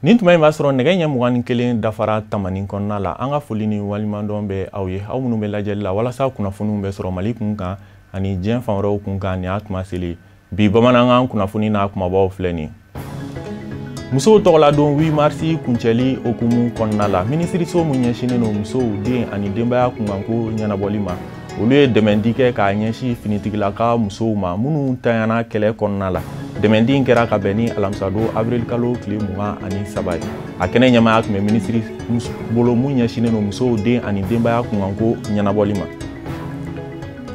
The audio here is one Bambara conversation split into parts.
Nin tuma in b'a sɔrɔ nɛgɛ ɲɛ 21 dafara tamani kɔnɔna la. An ka foli ni waleɲumandɔn bɛ aw ye, aw minnu bɛ lajɛli la walasa kunnafoniw bɛ sɔrɔ Mali kun kan ani diɲɛ fan wɛrɛw kun kan. Nin y'a tuma seli bi bamanankan kunnafoni n'a kumabaw filɛ nin. Musow tɔgɔladon 8 mars kuncɛli hukumu kɔnɔna la, minisiriso mun ɲɛsinnen don musow, den ani denbaya kunkanko ɲɛnabɔli ma, olu ye dɛmɛdi kɛ k'a ɲɛsin finitigilaka musow ma minnu tanyana kɛlɛ kɔnɔna la. Dɛmɛdi in kɛra ka bɛn ni alamisadon avril kalo tile 23 ye. A kɛnɛ ɲɛmaaya tun bɛ minisiri bolo mun ɲɛsinnen don musow, den ani denbaya kunkanko ɲɛnabɔli ma.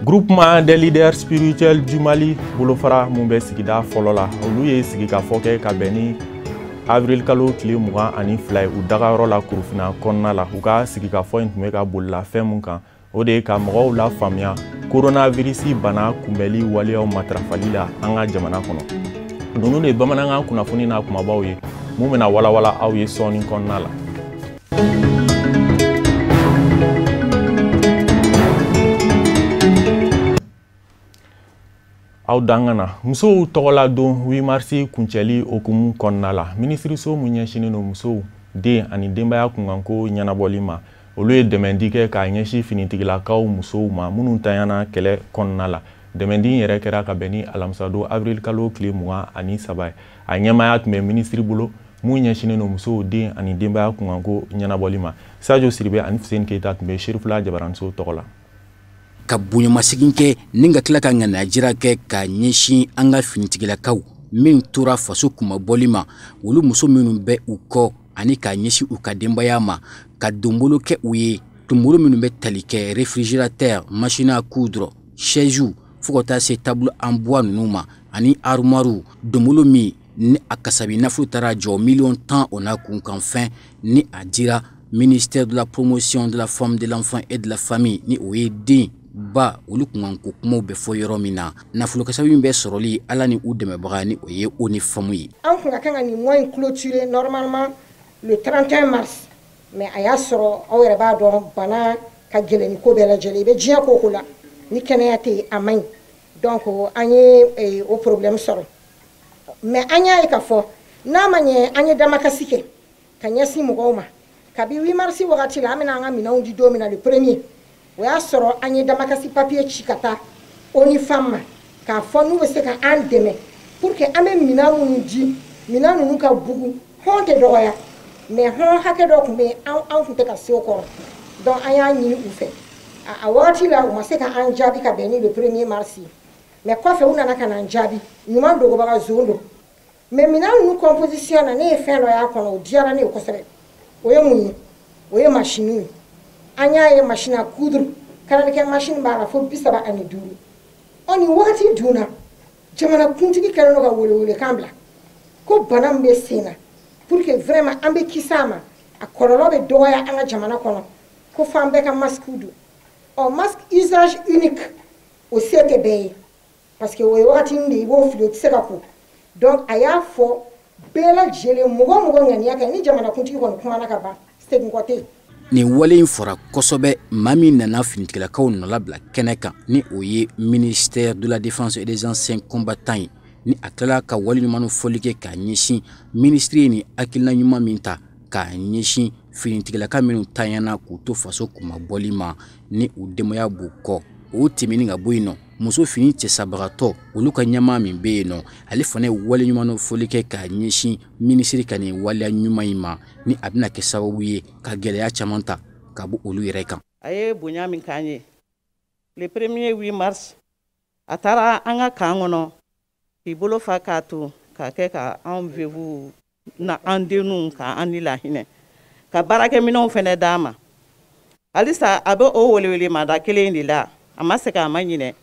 Groupement des leaders spirituels du Mali bolofara mun bɛ sigida fɔlɔ la, olu ye sigikafɔ kɛ ka bɛn ni avril kalo tile 22 ye u dagayɔrɔ la Korofina kɔnɔna la. U ka sigikafɔ in tun bɛ ka bolila fɛn mun kan, o de ye ka mɔgɔw lafaamuya coronavirus bana kunbɛli waleyaw matarafali la an ka jamana kɔnɔ. Ninnu de ye bamanankan kunnafoni n'a kumabaw ye mun bɛna walawala aw ye sɔɔni kɔnɔna la. Aw dangana musow tɔgɔladon 8 mars kuncɛli hukumu kɔnɔna la, minisiriso mun ɲɛsinnen don musow, den ani denbaya kunkanko ɲɛnabɔli ma, olu ye dɛmɛdi kɛ k'a ɲɛsin finitigilakaw musow ma minnu tanyana kɛlɛ kɔnɔna la. Dɛmɛdi in yɛrɛ kɛra ka bɛn ni alamisadon avril kalo tile 23 ye. A ɲɛmaaya tun bɛ minisiri bolo mun ɲɛsinnen don musow, den ani denbaya kunkanko ɲɛnabɔli ma. Sadio Siribe ani Fuseni Keyita tun bɛ Serifula Jabaranso tɔgɔ la. Ka bonyamasegin kɛ ni ka tila ka ŋaniya jira kɛ k'a ɲɛsin an ka finitigilakaw min tora faso kunmabɔli ma, olu muso minnu bɛ u kɔ ani k'a ɲɛsin u ka denbaya ma, ka donbolo kɛ u ye, donbolo minnu bɛ tali kɛ réfrigérateur, machine à coudre, chaise, fo ka taa se table en bois ninnu ma ani armoire. Donbolo min ni a kasabi nafolo taara jɔ miliyɔn 10 o n'a kunkanfɛn, ni a dira ministère de la promotion de la femme, de l'enfant et de la famille, ni o ye den ba olu kunkanko kumaw bɛ fɔ yɔrɔ min na. Nafolo kasabi min bɛ sɔrɔli Ala ni u dɛmɛbaga, ni o ye ONU Femmes ye. An kun ka kan ka nin mois in clôturer normalement le 31 mars, mais a y'a sɔrɔ aw yɛrɛ b'a dɔn bana ka gɛlɛn ni ko bɛɛ lajɛlen, i bɛ diɲɛ ko o ko la ni kɛnɛya tɛ yen a man ɲi. Donc an ye o problème sɔrɔ, mais an y'a ye k'a fɔ n'a ma ɲɛ an ye damakasi kɛ ka ɲɛsin mɔgɔw ma. Kabi 8 mars wagati la, an bɛna an ka minɛnw di don min na le premier, o y'a sɔrɔ an ye damakasi papier ci ka taa ONU Femmes ma k'a fɔ n'u bɛ se ka an dɛmɛ pour que an bɛ minɛn minnu di, minɛn ninnu ka bugu, hɔn tɛ dɔgɔya, mais hɔn hakɛ dɔ tun bɛ yen an tun tɛ ka se o kɔrɔ. Donc an y'a ɲini u fɛ a wagati la, u ma se ka an jaabi ka bɛn ni le 1er mars ye, mais kɔfɛ u nana ka na an jaabi. Ɲuman dogobaga zon don, mais minɛn ninnu composition na, ne ye fɛn dɔ y'a kɔnɔ o diyara ne ye kosɛbɛ. O ye mun ye? O ye machine ye. An y'a ye machine à coudre, kalalikɛ machine b'a la fo 35. Ɔ nin wagati dun na, jamanakuntigi kɛlen don ka welewelekan bila ko bana min bɛ sen na, pour que vraiment an bɛ kisi a ma, a kɔlɔlɔ bɛ dɔgɔya an ka jamana kɔnɔ, ko f'an bɛɛ ka masque don. Ɔ masque usage unique o se tɛ bɛɛ ye, parce que o ye wagatinin de ye, i b'o fili o tɛ se ka ko. Donc a y'a fɔ bɛɛ lajɛlen, mɔgɔ o mɔgɔ ŋaniya kɛ ni jamanakuntigi kɔni kumana ka ban, segin kɔ tɛ yen. Nin wale in fɔra kosɛbɛ. Maa min nana finitigilakaw nɔlabila kɛnɛ kan, ni o ye ministère de la défense et des anciens combattants ye, ni a tilala ka wale ɲumanw fɔli kɛ k'a ɲɛsin minisiri ye nin hakilina ɲuman min ta k'a ɲɛsin finitigilaka minnu tanyana k'u to faso kunmabɔli ma ni u denbaya b'u kɔ. O tɛmɛnen ka bɔ yen nɔ, muso fini cɛsabagatɔ olu ka ɲɛmaa min bɛ yen nɔ, ale fana ye wale ɲumanw fɔli kɛ k'a ɲɛsin minisiri ka nin waleya ɲuman in ma, ni a bɛna kɛ sababu ye ka gɛlɛya caman ta ka bɔ olu yɛrɛ kan. A ye bonya min k'an ye le premier 8 mars, a taara an ka camp kɔnɔ k'i bolo fa k'a to k'a kɛ ka anw veuves na an denninw ka an ni lahinɛ, ka baarakɛminɛnw fɛnɛ d'an ma. Halisa a bɛ o welewelemada kelen de la, a ma segin a ma ɲinɛ.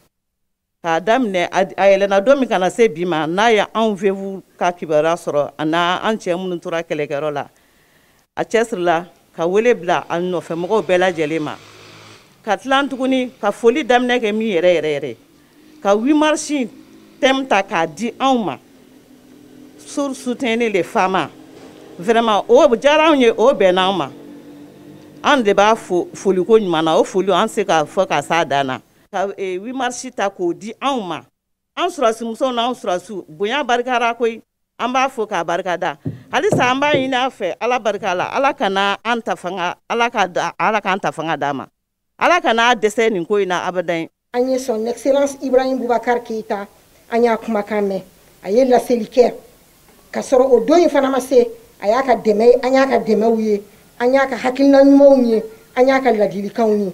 K'a daminɛ a yɛlɛnna don min ka na se bi ma, n'a ye anw veuves ka kibaruya sɔrɔ a n'an cɛ minnu tora kɛlɛkɛyɔrɔ la, a cɛsirila ka wele bila a nɔfɛmɔgɔw bɛɛ lajɛlen ma, ka tila tuguni ka foli daminɛ kɛ min yɛrɛ yɛrɛ yɛrɛ, ka 8 mars thème ta k'a di anw ma sur soutenir les femmes. Vraiment o diyara anw ye, o bɛnna anw ma. An de b'a fo foliko ɲuman na, o foli an se k'a fɔ ka s'a dan na. Ka 8 mars ta k'o di anw ma, an sɔrɔdasi musow n'an sɔrɔdasiw, bonya barikara koyi. An b'a fo k'a barika da. Halisa an b'a ɲini a fɛ, Ala barika la, Ala kana an ta fanga, Ala k'an ta fanga d'a ma, Ala kana dɛsɛ nin ko in na abadan. An ye son excellence Ibrahim Boubacar Keïta, an y'a kumakan mɛn, a ye laseli kɛ ka sɔrɔ o don in fana ma se. A y'a ka dɛmɛ, an y'a ka dɛmɛw ye, an y'a ka hakilina ɲumanw ye, an y'a ka ladilikanw ye.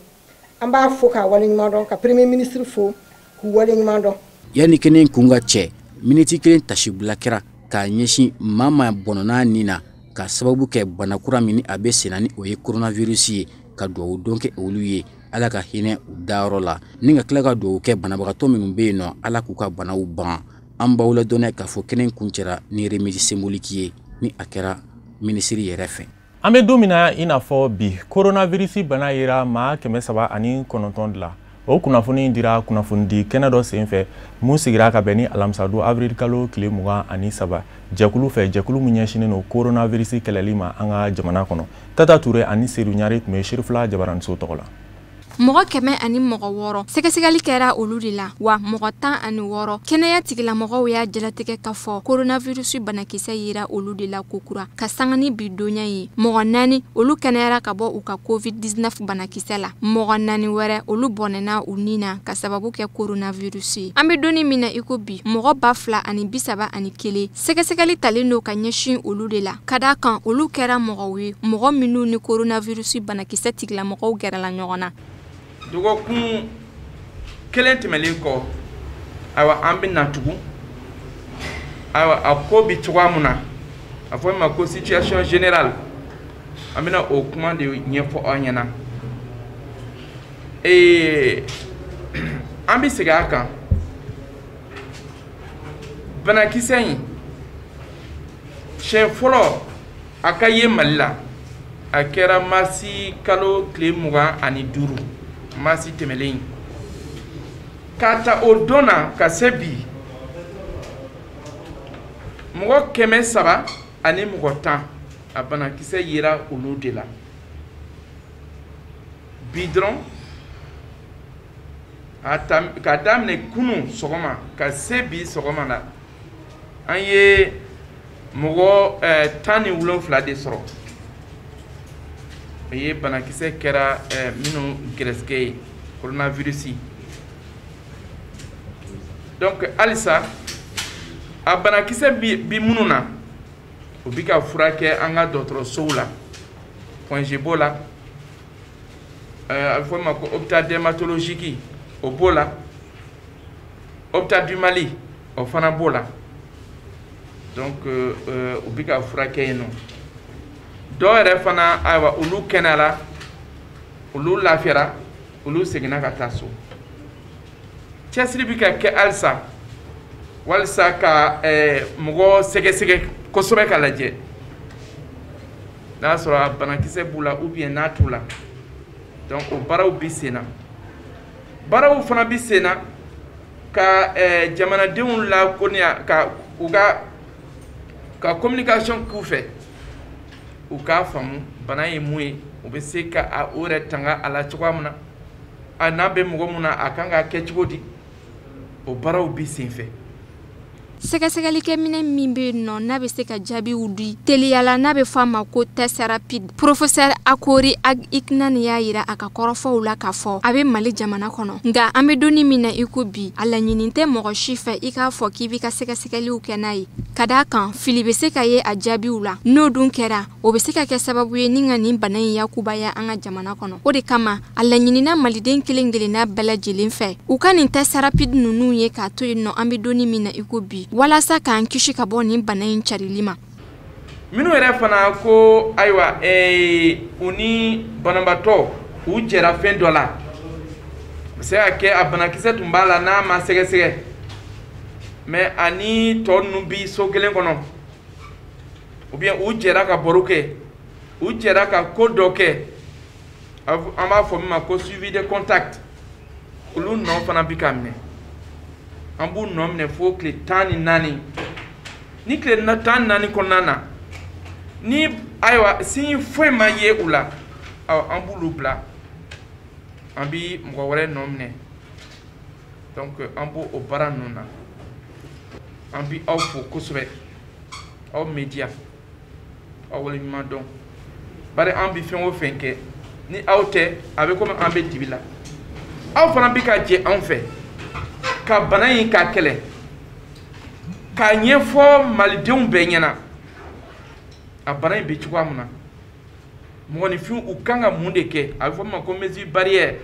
An b'a fo k'a waleɲuman dɔn, ka premier ministre fo k'u waleɲuman dɔn. Yanni kɛnɛ kun ka cɛ, miniti kelen tasibila kɛra k'a ɲɛsin maa maa bɔnɔna nin na ka sababu kɛ banakura min a bɛ senna ni o ye coronavirus ye, ka dugawu don kɛ olu ye, Ala ka hinɛ u dayɔrɔ la, ni ka tila ka dugawu kɛ banabagatɔ minnu bɛ yen nɔ, Ala k'u ka banaw ban. An b'aw ladɔnniya k'a fɔ kɛnɛ kun cɛra ni remise symbolique ye, ni a kɛra minisiri yɛrɛ fɛ. An bɛ don min na i n'a fɔ bi, coronavirus bana yera maa 309 de la. O kunnafoni dira kunnafonidi kɛnɛ dɔ senfɛ mun sigira ka bɛn ni alamisadon avril kalo tile 23 jɛkulu fɛ, jɛkulu min ɲɛsinnen don coronavirus kɛlɛli ma an ka jamana kɔnɔ. Tata Ture ani Seydou Ɲare tun bɛ Sirifila Jabaraniso tɔgɔ la. Mɔgɔ 106 sɛgɛsɛgɛli kɛra olu de la, wa mɔgɔ 16 kɛnɛya tigilamɔgɔw y'a jalatigɛ k'a fɔ coronavirus banakisɛ yera olu de la kokura ka sanga ni bi donya ye. Mɔgɔ 4 olu kɛnɛyara ka bɔ u ka COVID-19 banakisɛ la, mɔgɔ 4 wɛrɛ olu bɔnɛna u ni na ka sababu kɛ coronavirus ye. An bɛ donni min na i ko bi, mɔgɔ 2031 sɛgɛsɛgɛli talen don ka ɲɛsin olu de la, ka d'a kan olu kɛra mɔgɔw ye, mɔgɔ minnu ni coronavirus banakisɛ tigilamɔgɔw gɛrɛla ɲɔgɔn na. Dɔgɔkun kelen tɛmɛlen kɔ, ayiwa, an bɛ na tugun. Ayiwa, a ko bi cogoya mun na, a fɔ min ma ko situation générale, an bɛna o kuma de ɲɛfɔ aw ɲɛna. An bɛ segin a kan, banakisɛ in siɲɛ fɔlɔ a ka ye Mali la, a kɛra marisi kalo tile 25, marisi tɛmɛlen. K'a ta o don na ka se bi, mɔgɔ 310 a banakisɛ yera olu de la. Bi dɔrɔn, k'a daminɛ kunun sɔgɔma ka se bi sɔgɔma la, an ye mɔgɔ 17 de sɔrɔ. O ye banakisɛ kɛra minnu gɛrɛsɛgɛ ye, coronavirus. Donc halisa a banakisɛ bi minnu na, o bi ka furakɛ an ka dɔgɔtɔrɔsow la. Point G b'o la, a bɛ fɔ o ma ko hôpital dermatologique, o b'o la, hôpital du Mali, o fana b'o la. Donc u bi ka furakɛ yen nɔ. Dɔw yɛrɛ fana, ayiwa, olu kɛnɛyara, olu lafiyara, olu seginna ka taa so. Cɛsiri bi ka kɛ halisa walisa ka mɔgɔ sɛgɛsɛgɛ kosɛbɛ ka lajɛ n'a sɔrɔ a banakisɛ b'u la ou bien n'a t'u la. Donc o baaraw bi sen na. Baaraw fana bi sen na ka jamanadenw lakoniya, ka u ka communication k'u fɛ, u k'a faamu bana ye mun ye, u bɛ se ka o yɛrɛ tanga a la cogoya min na, a n'a bɛ mɔgɔ mun na a kan ka kɛ cogo di, o baaraw bi sen fɛ. Sɛgɛsɛgɛlikɛminɛ min bɛ yen nɔ n'a bɛ se ka jaabiw di teliyala, n'a bɛ fɔ a ma ko test rapide, professeur Akori Iknani y'a yira a ka kɔrɔfɔw la k'a fɔ a bɛ Mali jamana kɔnɔ. Nka an bɛ donni min na i ko bi, a laɲini tɛ mɔgɔ si fɛ i k'a fɔ k'i b'i ka sɛgɛsɛgɛliw kɛ n'a ye, ka d'a kan fili bɛ se ka ye a jaabiw la. N'o dun kɛra, o bɛ se ka kɛ sababu ye ni ka nin bana in yakubaya an ka jamana kɔnɔ. O de kama a laɲinina maliden kelen kelenna bɛɛ lajɛlen fɛ u ka nin test rapide ninnu ye k'a to yen nɔ an bɛ donni min na i ko bi, walasa k'an kisi ka bɔ nin bana in carili ma. Minnu yɛrɛ fana ko ayiwa, u ni banabaatɔ u jɛra fɛn dɔ la, a bɛ se ka kɛ a banakisɛ tun b'a la n'a ma sɛgɛsɛgɛ, mais ani tɔ ninnu bi so kelen kɔnɔ, ou bien u jɛra ka baro kɛ, u jɛra ka ko dɔ kɛ, an b'a fɔ min ma ko suivi de contact, olu nɔ fana bi ka minɛ. An b'u nɔ minɛ fo tile 14. Ni tile 14 kɔnɔna na, ni ayiwa signe foyi ma ye u la, An b'olu bila, an bi mɔgɔ wɛrɛ nɔ minɛ. Donc an b'o o baara ninnu na. An bi aw fo kosɛbɛ, aw média, aw waleɲuman dɔn, bari an bi fɛn o fɛn kɛ ni aw tɛ, a bɛ komi an bɛ dibi la. Aw fana bi ka jɛ anw fɛ ka bana in ka kɛlɛ, k'a ɲɛfɔ malidenw bɛɛ ɲɛna a bana in bɛ cogoya min na, mɔgɔninfin u kan ka mun de kɛ. A bɛ fɔ min ma ko mesure barrière,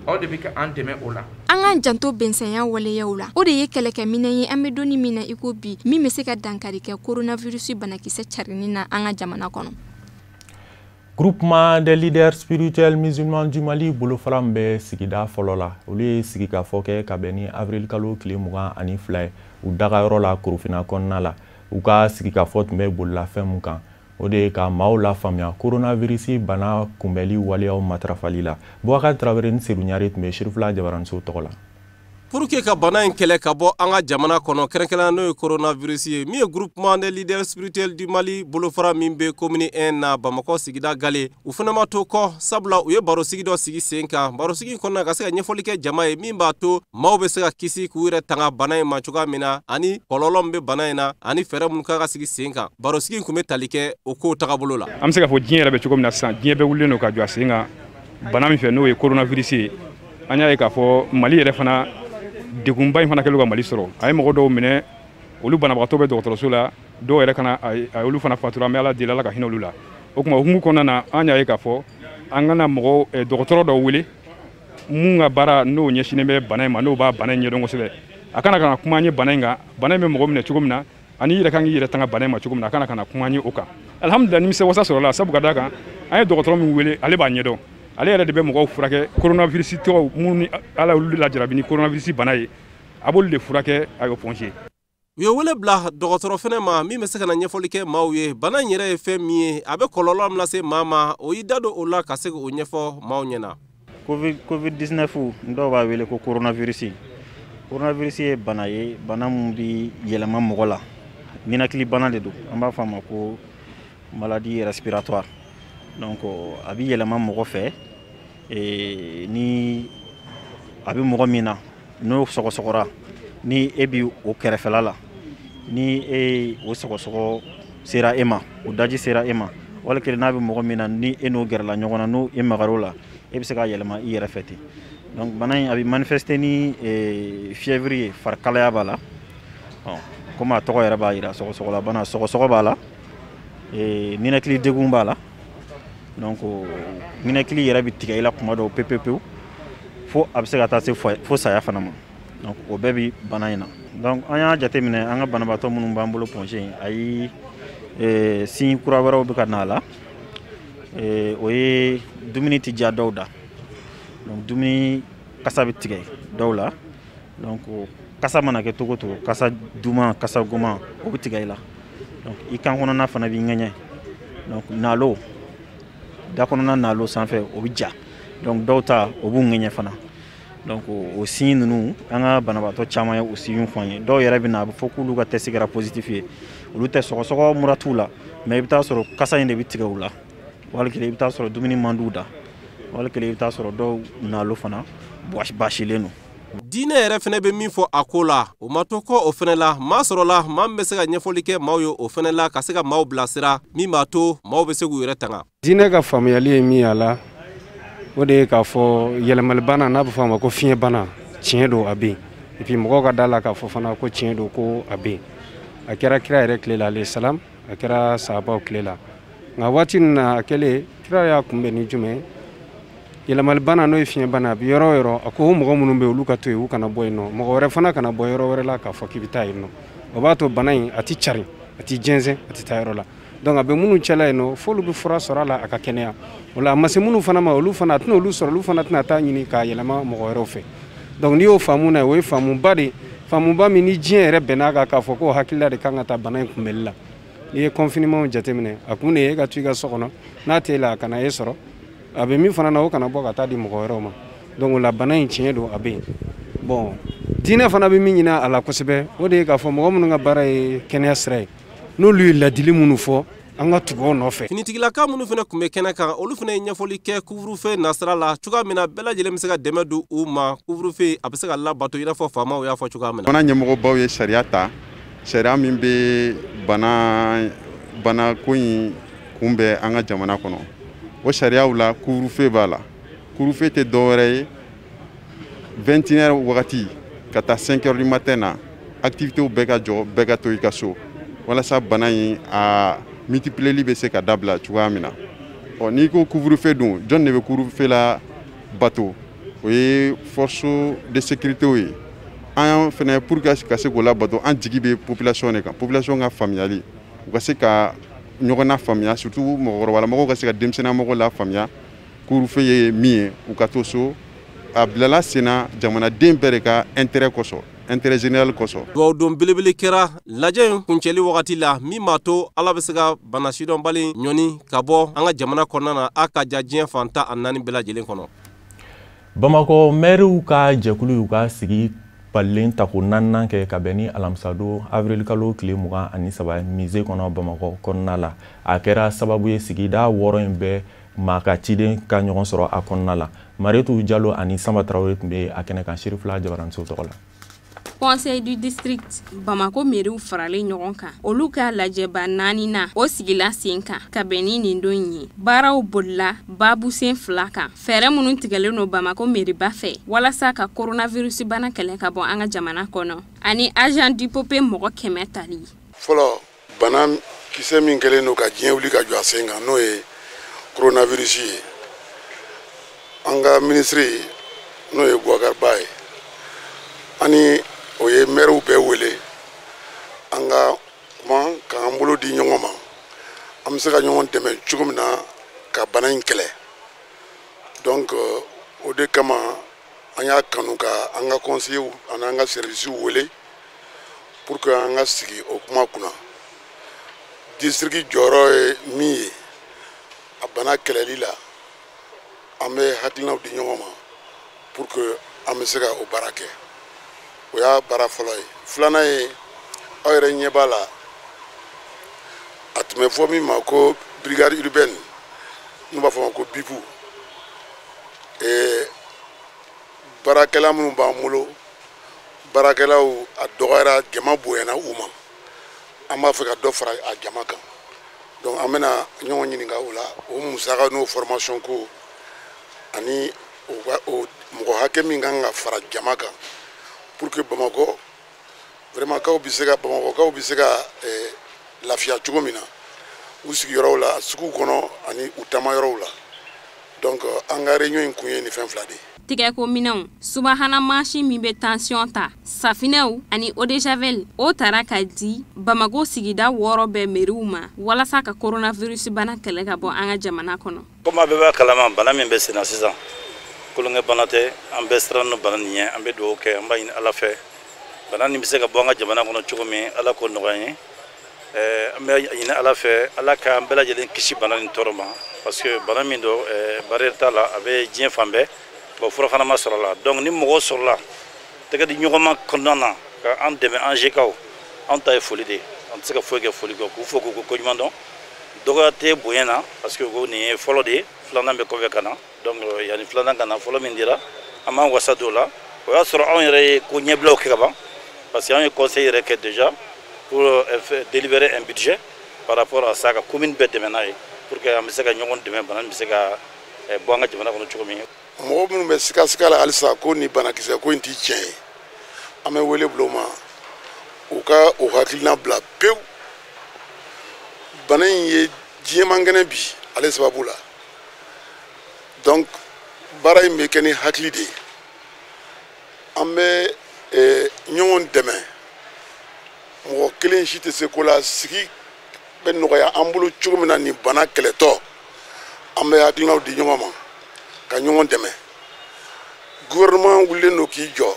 aw de bɛ ka an dɛmɛ o la. An k'an janto bɛnsɛnya waleyaw la, o de ye kɛlɛkɛminɛn ye an bɛ donni min na i ko bi, min bɛ se ka dankari kɛ coronavirus banakisɛ carinni na an ka jamana kɔnɔ. Groupement des leaders spirituels musulmans du Mali bolofara min bɛ sigida fɔlɔ la, olu ye sigikafɔ kɛ ka bɛn ni avril kalo tile 22 ye u dagayɔrɔ la Korofina kɔnɔna la. U ka sigikafɔ tun bɛ bolila fɛn mun kan, o de ye ka maaw lafaamuya coronavirus bana kunbɛli waleyaw matarafali la. Boubacar Traoré ni Seydou Ɲare tun bɛ Sirifila Jabaraninso tɔgɔ la. Pour que ka bana in kɛlɛ ka bɔ an ka jamana kɔnɔ, kɛrɛnkɛrɛnnenya n'o ye coronavirus ye, min ye Groupement des leaders spirituels du Mali bolofara min bɛ commune 1 na Bamakɔ sigida Gale, u fana ma to kɔ, sabula u ye barosigi dɔ sigi sen kan. Barosigi in kɔnɔna ka se ka ɲɛfɔli kɛ jama ye min b'a to maaw bɛ se ka kisi k'u yɛrɛ tanga bana in ma cogoya min na, ani kɔlɔlɔ min bɛ bana in na, ani fɛɛrɛ minnu kan ka sigi sen kan. Barosigi in tun bɛ tali kɛ o kow tagabolo la. An bɛ se k'a fɔ diɲɛ yɛrɛ bɛ cogo min na sisan, diɲɛ bɛɛ wulilen don ka jɔ a sen kan bana min fɛ, n'o ye coronavirus ye. An y'a ye k'a fɔ Mali yɛrɛ fana degunba in fana kɛlen ka Mali sɔrɔ. A ye mɔgɔ dɔw minɛ, olu banabagatɔ bɛ dɔgɔtɔrɔso la, dɔw yɛrɛ kana a olu fana fatura. An bɛ Ala deli, Ala ka hinɛ olu la. O tuma hukumu kɔnɔna na, an y'a ye k'a fɔ an kana mɔgɔ dɔgɔtɔrɔ dɔw wele mun ka baara n'o ɲɛsinnen bɛ bana in ma, n'o b'a bana in ɲɛdɔn kosɛbɛ. A kana ka na kuma an ye bana in kan, bana in bɛ mɔgɔ minɛ cogo min na, ani i yɛrɛ kan k'i yɛrɛ tanga bana in ma cogo min na, a kana ka na kuma an ye o kan. Alhamdulillah, nimisi wasa sɔrɔla, sabu ka d'a kan an ye dɔgɔtɔrɔ min wele, ale b'a ɲɛdɔn, ale yɛrɛ de bɛ mɔgɔw furakɛ coronavirus tɔgɔ minnu ni Ala y'olu lajarabi ni coronavirus bana ye, a b'olu de furakɛ a y'o pɔnse. U ye wele bila dɔgɔtɔrɔ fɛnɛ ma min bɛ se ka na ɲɛfɔli kɛ maaw ye bana in yɛrɛ ye fɛn min ye, a bɛ kɔlɔlɔ min lase maa ma, o y'i da don o la ka se k'o ɲɛfɔ maaw ɲɛna. Covid-19, dɔw b'a wele ko coronavirus. Coronavirus ye bana ye, bana min bɛ yɛlɛma mɔgɔ la, ninakili bana de don, an b'a fɔ a ma ko maladie respiratoire. Donc a bɛ yɛlɛma mɔgɔ fɛ, ni a bɛ mɔgɔ min na n'o sɔgɔsɔgɔra, ni e bi o kɛrɛfɛla la, ni e o sɔgɔsɔgɔ sera e ma, o daji sera e ma, wali kelen n'a bɛ mɔgɔ min na, ni e n'o gɛrɛla ɲɔgɔn na, n'o e magar'o la, e bɛ se k'a yɛlɛma i yɛrɛ fɛ ten. Donc bana in a bɛ manifester ni fièvre ye, farikalaya b'a la, komi a tɔgɔ yɛrɛ b'a jira, sɔgɔsɔgɔla bana, sɔgɔsɔgɔ b'a la, ninakili degun b'a la. Donc ninakili yɛrɛ bɛ tigɛ i la kuma dɔw pewu pewu, fo a bɛ se ka taa se fo saya fana ma. Donc o bɛɛ bɛ bana in na. Donc an y'a jateminɛ an ka banabaatɔ minnu b'an bolo Point G, ayi, signe kura wɛrɛw bɛ ka na a la. O ye dumuni tɛ diya dɔw da, donc dumuni kasa bɛ tigɛ dɔw la. Donc kasa mana kɛ cogo o cogo, kasa duman, kasa goman, o bɛ tigɛ i la. Donc i kan kɔnɔna fana b'i ŋɛɲɛ, donc nalo da kɔnɔna nalo sanfɛ o bɛ ja, donc dɔw ta o b'u ŋɛɲɛ fana. Donc o signe ninnu, an ka banabaatɔ caman ye o signe fɔ an ye. Dɔw yɛrɛ bɛ na, a bɛ fɔ k'olu ka test kɛra positif ye, olu tɛ sɔgɔsɔgɔ mura t'u la, mais i bɛ taa sɔrɔ kasa in de bɛ tigɛ u la, wali kelen i bɛ taa sɔrɔ dumuni man d'u da, wali kelen i bɛ taa sɔrɔ dɔw nalo fana basilen don. Diinɛ yɛrɛ fɛnɛ bɛ min fɔ a ko la, o ma to kɔ o fɛnɛ la. Maa sɔrɔla maa min bɛ se ka ɲɛfɔli kɛ maaw ye o fɛnɛ la, ka se ka maaw bilasira min b'a to maaw bɛ se k'u yɛrɛ tanga. Diinɛ ka faamuyali ye min y'a la, o de ye k'a fɔ yɛlɛmalibana, n'a bɛ fɔ a ma ko fiɲɛbana, tiɲɛ don a bɛ yen. Et puis mɔgɔw ka da la k'a fɔ fana ko tiɲɛ don ko a bɛ yen. A kɛra kira yɛrɛ tile la alayhi salam, a kɛra sahabaw tile la. Nka waati min na a kɛlen, kira y'a kunbɛn ni jumɛn ye? Yɛlɛmalibana n'o ye fiɲɛbana, a bɛ yɔrɔ o yɔrɔ, a ko o mɔgɔ minnu bɛ yen, olu ka to yen, u kana bɔ yen nɔ. Mɔgɔ wɛrɛ fana kana bɔ yɔrɔ wɛrɛ la k'a fɔ k'i bɛ taa yen nɔ. O b'a to bana in a tɛ carin, a tɛ jɛnsɛn, a tɛ taa yɔrɔ la. Donc a bɛ minnu cɛla yen nɔ, f'olu bɛ fura sɔrɔ a la a ka kɛnɛya. O la a ma se minnu fana ma, olu fana a tɛna olu sɔrɔ, olu fana tɛna taa ɲini k'a yɛlɛma mɔgɔ wɛrɛw fɛ. Donc n'i y'o faamu na, o ye faamuba de ye, faamuba min ni diɲɛ yɛrɛ bɛnn'a kan k'a fɔ ko hakilila de kan ka taa bana in kunbɛnli la. N'i ye confinement jateminɛ, a kun de ye e ka to i ka so kɔnɔ, n'a t'e la a kana e sɔrɔ, a bɛ min fana na o kana bɔ ka taa di mɔgɔ wɛrɛw ma. Donc o la bana in tiɲɛ don a bɛ yen. Bon, diinɛ fana bɛ min ɲini a la kosɛbɛ, o de ye k'a fɔ mɔgɔ minnu ka baara ye kɛnɛya sira ye, n'olu ye ladili minnu fɔ An ka tugu o nɔfɛ. Finitigilaka minnu fana tun bɛ kɛnɛ kan, olu fana ye ɲɛfɔli kɛ couvre-feu nasira la cogoya min na bɛɛ lajɛlen bɛ se ka dɛmɛ don u ma. Couvre-feu a bɛ se ka labato i n'a fɔ faamaw y'a fɔ cogoya min na. Jamana ɲɛmɔgɔbaw ye sariya ta, sariya min bɛ bana ko in kunbɛn an ka jamana kɔnɔ. O sariyaw la, couvre-feu b'a la. Couvre-feu tɛ dɔwɛrɛ ye, 21h wagati ka taa 5h du matin na, activités bɛɛ ka jɔ, bɛɛ ka to i ka so, walasa bana in a multiplier bɛ se ka dabila cogoya min na. Ɔ, n'i ko couvre-feu dun, jɔn de bɛ couvre-feu la bato? O ye force de sécurité ye. An fɛnɛ, pour que ka se k'o labato, an jigi bɛ population de kan, population ka faamuyali, u ka se ka ɲɔgɔn na faamuya, surtout mɔgɔkɔrɔbalamɔgɔw ka se ka denmisɛnninamɔgɔw la faamuya couvre-feu ye min ye, u ka to so. A bilala sen na jamanaden bɛɛ de ka intérêt kosɔn, intérêt général kosɔn. Dugawudon belebele kɛra lajɛ in kuncɛli wagati la, min b'a to Ala bɛ se ka bana sidɔnbali ɲɔni ka bɔ an ka jamana kɔnɔna na, a ka ja diɲɛ fan 14 bɛɛ lajɛlen kɔnɔ. Bamakɔ mɛriw ka jɛkulu y'u ka sigi balilen tako naaninan kɛ ka bɛn ni alamisadon avril kalo tile 23 musée kɔnɔ Bamakɔ kɔnɔna la. A kɛra sababu ye sigida 6 in bɛɛ maa ka ciden ka ɲɔgɔn sɔrɔ a kɔnɔna la. Mariyetu Jalo ani Sanba Tarawele tun bɛ a kɛnɛ kan Sirifila Jabaranso tɔgɔ la. Conseil du district Bamako meriw faralen ɲɔgɔn kan, olu ka lajɛba 4 na o sigila sen kan ka bɛn ni nin don in ye. Baaraw bolila babusen 2 kan, fɛɛrɛ minnu tigɛlen don Bamako meriba fɛ walasa ka coronavirus bana kɛlɛ ka bɔ an ka jamana kɔnɔ, ani agent du peuple mɔgɔ 100 tali. Fɔlɔ, bana kisɛ min kɛlen don ka diɲɛ wuli ka jɔ a sen kan, n'o ye coronavirus ye, an ka minisiri n'o ye Boubacar Ba ye, ani o ye mɛriw bɛɛ wele an ka kuma k'an bolo di ɲɔgɔn ma, an bɛ se ka ɲɔgɔn dɛmɛ cogo min na ka bana in kɛlɛ. Donc o de kama an y'a kanu ka an ka conseillers ani an ka services wele pour que an ka sigi o kuma kunna. District jɔyɔrɔ ye min ye a bana kɛlɛli la, an bɛ hakilinaw di ɲɔgɔn ma pour que an bɛ se ka o baara kɛ. O y'a baara fɔlɔ ye. Filanan ye, aw yɛrɛ ɲɛ b'a la, a tun bɛ fɔ min ma ko brigade urbaine, n'u b'a fɔ ma ko BIP. Baarakɛla minnu b'an bolo, baarakɛlaw a dɔgɔyara, jama bonyana u ma, an b'a fɛ ka dɔ fara a jama kan. Donc an bɛna ɲɔgɔn ɲininka o la, o musaka n'o formation ko ani o mɔgɔ hakɛ min kan ka fara jama kan pour que Bamakɔ vraiment kaw bɛ se ka Bamakɔkaw bɛ se ka lafiya cogo min na u sigiyɔrɔw la, suguw kɔnɔ ani u taamayɔrɔw la. Donc an ka réunion in kun ye nin fɛn fila de ye. Tigɛko minɛnw, subahana mansin min bɛ tension ta, safinɛw ani eau de javel, o tara ka di Bamako sigida 6 bɛɛ meriw ma walasa ka coronavirus bana kɛlɛ ka bɔ an ka jamana kɔnɔ. Komi a bɛɛ b'a kalama, bana min bɛ sen na sisan, kolonkɛ bana tɛ, an bɛɛ siran bana nin ɲɛ, an bɛ dugawu kɛ, an b'a ɲini Ala fɛ bana nin bɛ se ka bɔ an ka jamana kɔnɔ cogo min, Ala k'o nɔgɔya an ye. An bɛ ɲini Ala fɛ, Ala k'an bɛɛ lajɛlen kisi bana nin tɔɔrɔ ma, parce que bana min don, barrière t'a la, a bɛ diɲɛ fan bɛɛ, bon fura fana ma sɔrɔ a la. Donc ni mɔgɔ sɔrɔla tɛgɛ di ɲɔgɔn ma kɔnɔna na ka an dɛmɛ, an GKw, an ta ye foli de ye, an tɛ se ka foyi kɛ foli kɔ, k'u fo k'u ko koɲuman dɔn. Dɔgɔya tɛ bonya na, parce que ko nin ye fɔlɔ de ye, filanan bɛ kɔfɛ ka na. Donc yanni filanan ka na, fɔlɔ min dira, an b'an wasa don o la. O y'a sɔrɔ anw yɛrɛ ye ko ɲɛbilaw kɛ ka ban, parce que anw ye conseil yɛrɛ kɛ déjà pour délivrer un budget par rapport à ça, ka commune bɛɛ dɛmɛ n'a ye pour que an bɛ se ka ɲɔgɔn dɛmɛ, bana nin bɛ se ka bɔ an ka jamana kɔnɔ cogo min. Mɔgɔ minnu bɛ sikasika la halisa ko nin banakisɛ ko in ti tiɲɛ ye, an bɛ wele bila u ma, u ka o hakilina bila pewu. Bana in ye diɲɛ man kɛnɛ bi ale sababu la. Donc baara in bɛ kɛ ni hakili de ye, an bɛ ɲɔgɔn dɛmɛ, mɔgɔ kelen si tɛ se ko la. Sigi bɛ nɔgɔya an bolo cogo min na nin bana kɛlɛtɔ, an bɛ hakilinaw di ɲɔgɔn ma ka ɲɔgɔn dɛmɛ. Gouvernement wulilen don k'i jɔ,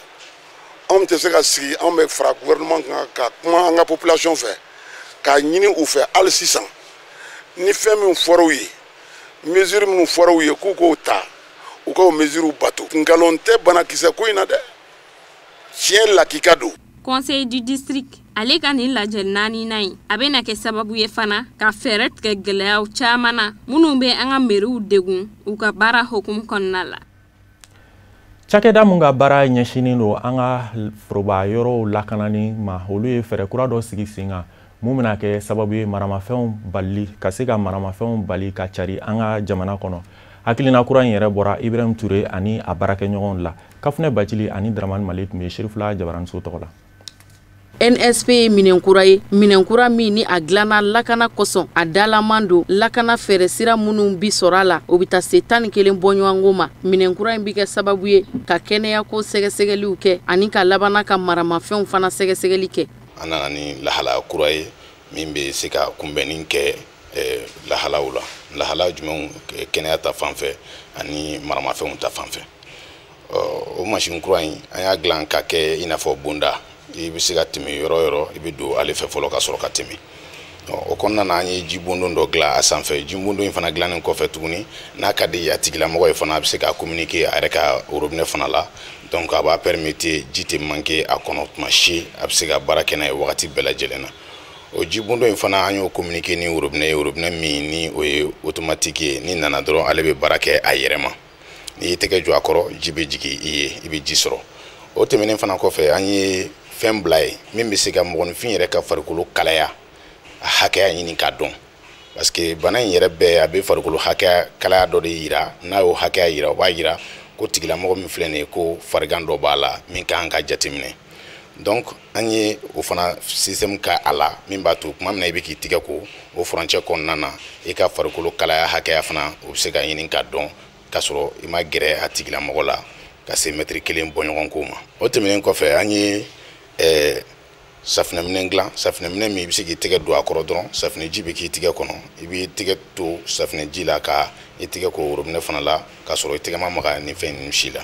anw tɛ se ka sigi, anw bɛ fara gouvernement kan ka kuma an ka population fɛ, k'a ɲini u fɛ hali sisan ni fɛn min fɔra u ye, mesure minnu fɔra u ye k'u k'o ta, u k'o mesure bato. Nkalon tɛ banakisɛ ko in na dɛ, tiɲɛ lakika don. Conseil du district Ale ka nin lajɛ naaninan in, a bɛna kɛ sababu ye fana ka fɛɛrɛ tigɛ gɛlɛyaw caman na minnu bɛ an ka meriw degun u ka baara hukumu kɔnɔna la. Cakɛda mun ka baara ɲɛsinnen don an ka foroba yɔrɔw lakanani ma, olu ye fɛɛrɛ kura dɔ sigi sen kan mun bɛna kɛ sababu ye maramafɛnw balili ka se ka maramafɛnw bali ka cari an ka jamana kɔnɔ. Hakilina kura in yɛrɛ bɔra Ibrahim Touré ani a baarakɛɲɔgɔnw la. Kafunɛ Bacili ani Dramani Mali tun bɛ Serifula Jabaraniso tɔgɔ la. NSP ye minɛnkura ye, minɛnkura min ni a dilanna lakana kosɔn, a dalaman don lakana fɛɛrɛ sira minnu bi sɔrɔ a la, o bɛ taa se 11 bɔɲɔgɔnko ma. Minɛnkura in bɛ kɛ sababu ye ka kɛnɛyako sɛgɛsɛgɛliw kɛ ani ka labanna ka maramafɛnw fana sɛgɛsɛgɛli kɛ. An nana ni lahalaya kura ye min bɛ se ka kunbɛnni kɛ lahalaw la, lahala jumɛnw? Kɛnɛya ta fan fɛ ani maramafɛnw ta fan fɛ. O mansin kura in, an y'a dilan ka kɛ i n'a fɔ bonda. I bɛ se ka tɛmɛ yɔrɔ o yɔrɔ, i bɛ don ale fɛ fɔlɔ ka sɔrɔ ka tɛmɛ. O kɔnɔna na, an ye jibondon dɔ dilan a sanfɛ. Jibondon in fana dilannen kɔfɛ tuguni, n'a ka di a tigilamɔgɔ ye fana, a bɛ se ka communiquer a yɛrɛ ka robinet fana la. Donc a b'a permettre, ji tɛ manquer a kɔnɔ tuma si, a bɛ se ka baara kɛ n'a ye wagati bɛɛ lajɛlen na. O jibondon in fana, an y'o communiquer ni robinet ye, robinet min ni o ye automatique ye. Ni nana dɔrɔn, ale bɛ baara kɛ a yɛrɛ ma. N'i y'i tɛgɛ jɔ a kɔrɔ, ji bɛ jigin i ye, i bɛ ji sɔrɔ. O tɛmɛnen fana kɔfɛ, an ye fɛn bila ye min bɛ se ka mɔgɔninfin yɛrɛ ka farikolo kalaya a hakɛya ɲini k'a dɔn, parce que bana in yɛrɛ bɛɛ, a bɛ farikolo hakɛya kalaya dɔ de yira. N'a y'o hakɛya yira, o b'a yira ko tigilamɔgɔ min filɛ nin ye, ko farigan dɔ b'a la min kan ka jateminɛ. Donc an ye o fana système ka a la min b'a to, tuma min na i bɛ k'i tigɛ ko, o furancɛ kɔnɔna na, i ka farikolo kalaya hakɛya fana, o bɛ se ka ɲini k'a dɔn k'a sɔrɔ i ma gɛrɛ a tigilamɔgɔ la ka se mɛtiri 1 bɔɲɔgɔnko ma. O tɛmɛnen kɔfɛ, an ye safunɛminɛ dilan, safunɛminɛ min i bɛ se k'i tɛgɛ don a kɔrɔ dɔrɔn, safunɛji bɛ k'i tigɛ kɔnɔ. I b'i tɛgɛ to safunɛji la ka i tɛgɛ ko robinet fana la, k'a sɔrɔ i tɛgɛ ma maga ni fɛn ninnu si la.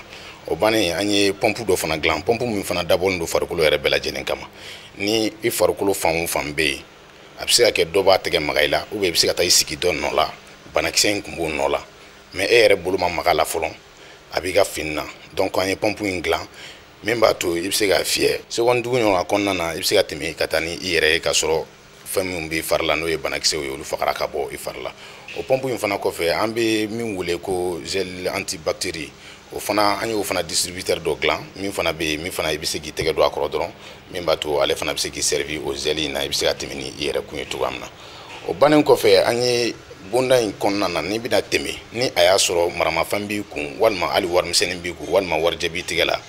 O bannen, an ye pɔnpu dɔ fana dilan, pɔnpu min fana dabɔlen don farikolo yɛrɛ bɛɛ lajɛlen kama. Ni i farikolo fan o fan bɛ yen, a bɛ se ka kɛ dɔ b'a tɛgɛ maga i la, ou bien i bɛ se ka taa i sigi dɔ nɔ la, banakisɛ in tun b'o nɔ la, mais e yɛrɛ bolo ma maga la fɔlɔ, a b'i ka fini na. Donc an ye pɔnpu in dilan min b'a to i bɛ se k'a fiyɛ seconde 5 ɲɔgɔn kɔnɔna na, i bɛ se ka tɛmɛ ka taa ni i yɛrɛ ye, k'a sɔrɔ fɛn minnu b'i fari la, n'o ye banakisɛw ye, olu fagara ka bɔ i fari la. O pɔnpu in fana kɔfɛ, an bɛ min wele ko gel antibactérie, o fana, an y'o fana distributeur dɔ dilan min fana bɛ yen, min fana i bɛ se k'i tɛgɛ don a kɔrɔ dɔrɔn, min b'a to ale fana bɛ se k'i servir o gel in na, i bɛ se ka tɛmɛ ni i yɛrɛ kun ye cogoya min na. O bannen kɔfɛ, an ye bonda in kɔnɔna na, n'i bɛna tɛmɛ, ni a y'a sɔrɔ maramafɛn b'i kun, walima hali warimisɛnnin b'i kun, walima warijɛ b'i tɛgɛ la,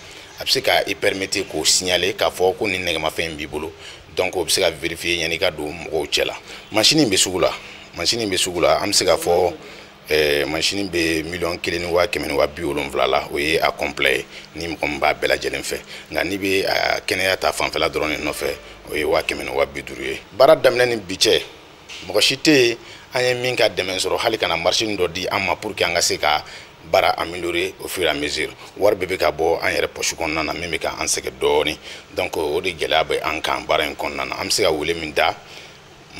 a bɛ se ka i permettre k'o signaler k'a fɔ ko nin nɛgɛmafɛn in b'i bolo. Donc o bɛ se ka vérifier yanni i ka don mɔgɔw cɛ la. Mansin in bɛ sugu la, mansin in bɛ sugu la. An bɛ se k'a fɔ mansin bɛ 1 170 000 la. O ye a complet ye, ni mɔgɔ min b'a bɛɛ lajɛlen fɛ. Nka n'i bɛ a kɛnɛya ta fanfɛla dɔrɔn de nɔfɛ, o ye 150 000 ye. Baara daminɛ ni bi cɛ, mɔgɔ si tɛ yen an ye min ka dɛmɛ sɔrɔ, hali kana machine dɔ di an ma pour que an ka se ka baara améliorer au fur et à mesure. Wari bɛɛ bɛ ka bɔ an yɛrɛ poche kɔnɔna na, min bɛ ka an sɛgɛn dɔɔnin. Donc o de gɛlɛya bɛ an kan baara in kɔnɔna na. An bɛ se ka wele min da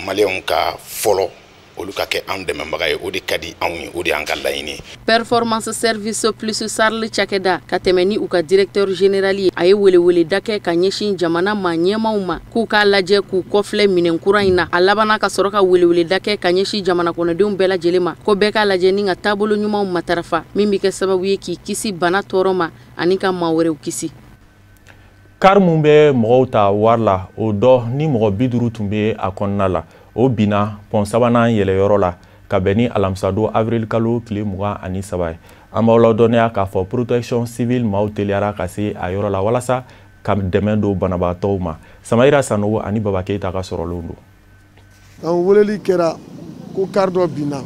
maliyɛnw ka fɔlɔ, olu ka kɛ anw dɛmɛbaga ye, o de ka di anw ye, o de y'an ka laɲini ye. Performance Service Plus Sarl cakɛda ka tɛmɛ ni u ka directeur général ye, a ye weleweleda kɛ ka ɲɛsin jamana maa ɲɛmaw ma k'u k'a lajɛ k'u kɔfilɛ minɛn kura in na. A labanna ka sɔrɔ ka weleweleda kɛ ka ɲɛsin jamana kɔnɔdenw bɛɛ lajɛlen ma ko bɛɛ k'a lajɛ ni ka taabolo ɲumanw matarafa, min bɛ kɛ sababu ye k'i kisi bana tɔɔrɔ ma ani ka maa wɛrɛw kisi. Kari mun bɛ mɔgɔw ta wari la, o dɔ ni mɔgɔ 50 tun bɛ a kɔnɔna la, o binna pɔn sabanan yɛlɛyɔrɔ la ka bɛn ni alamisadon avril kalo tile 23 ye. An b'aw ladɔnniya k'a fɔ protection civile maaw teliyara ka se a yɔrɔ la walasa ka dɛmɛ don banabaatɔw ma. Samayira Sanogo ani Baba Keyita ka sɔrɔlenw don. Donc weleli kɛra ko kari dɔ binna.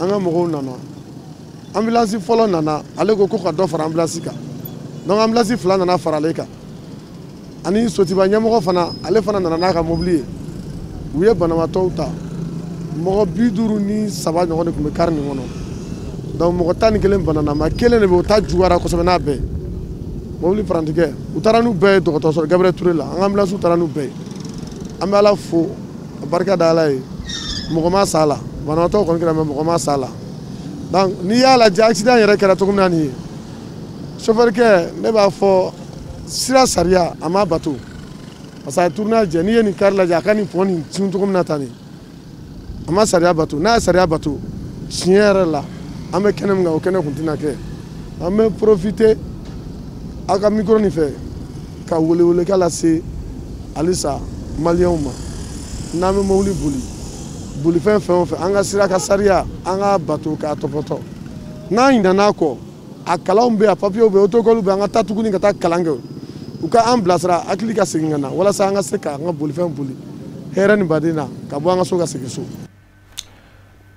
An ka mɔgɔw nana, ambulance fɔlɔ nana, ale ko ko ka dɔ fara ambulance kan. Donc ambulance fila nana fara ale kan, ani sotiba ɲɛmɔgɔ fana, ale fana nana n'a ka mobili ye. U ye banabaatɔw ta. Mɔgɔ 53 ɲɔgɔn de tun bɛ kari nin kɔnɔ. Donc mɔgɔ 11 banana, maa kelen de bɛ, o ta juguyara kosɛbɛ n'a bɛɛ ye. Mobili parantikɛ, u taara n'u bɛɛ ye dɔgɔtɔrɔso Gabriel Touré la. An ka ambulance taara n'u bɛɛ ye. An bɛ Ala fo, a barika da Ala ye, mɔgɔ ma sa a la. Banabaatɔw kɔni kɛra, mais mɔgɔ ma sa a la. Donc n'i y'a lajɛ, accident yɛrɛ kɛra cogo min na nin ye, chauffeur kɛ, ne b'a fɔ sira sariya a ma bato. Parce que a ye tournage jɛ, n'i ye nin kari lajɛ, a ka nin pont nin cun cogo min na tan nin, a ma sariya bato. N'a ye sariya bato tiɲɛ yɛrɛ la, an bɛ kɛnɛ min kan, o kɛnɛ kun tɛna kɛ. An bɛ profiter aw ka micro nin fɛ ka welewelekan lase halisa maliyɛnw ma. N'an bɛ mobili boli, bolifɛn fɛn o fɛn, an ka sira ka sariya, an k'a bato k'a tɔpɔtɔ. N'an ɲinɛna kɔ, a kalanw bɛ yen, a papiyew bɛ yen, protocole bɛ yen, an ka taa tuguni ka taa kalan kɛ, u ka an bilasira, hakili ka segin ka na walasa an ka se k'an ka bolifɛn boli hɛrɛ ni baden na, ka bɔ an ka so ka segin so.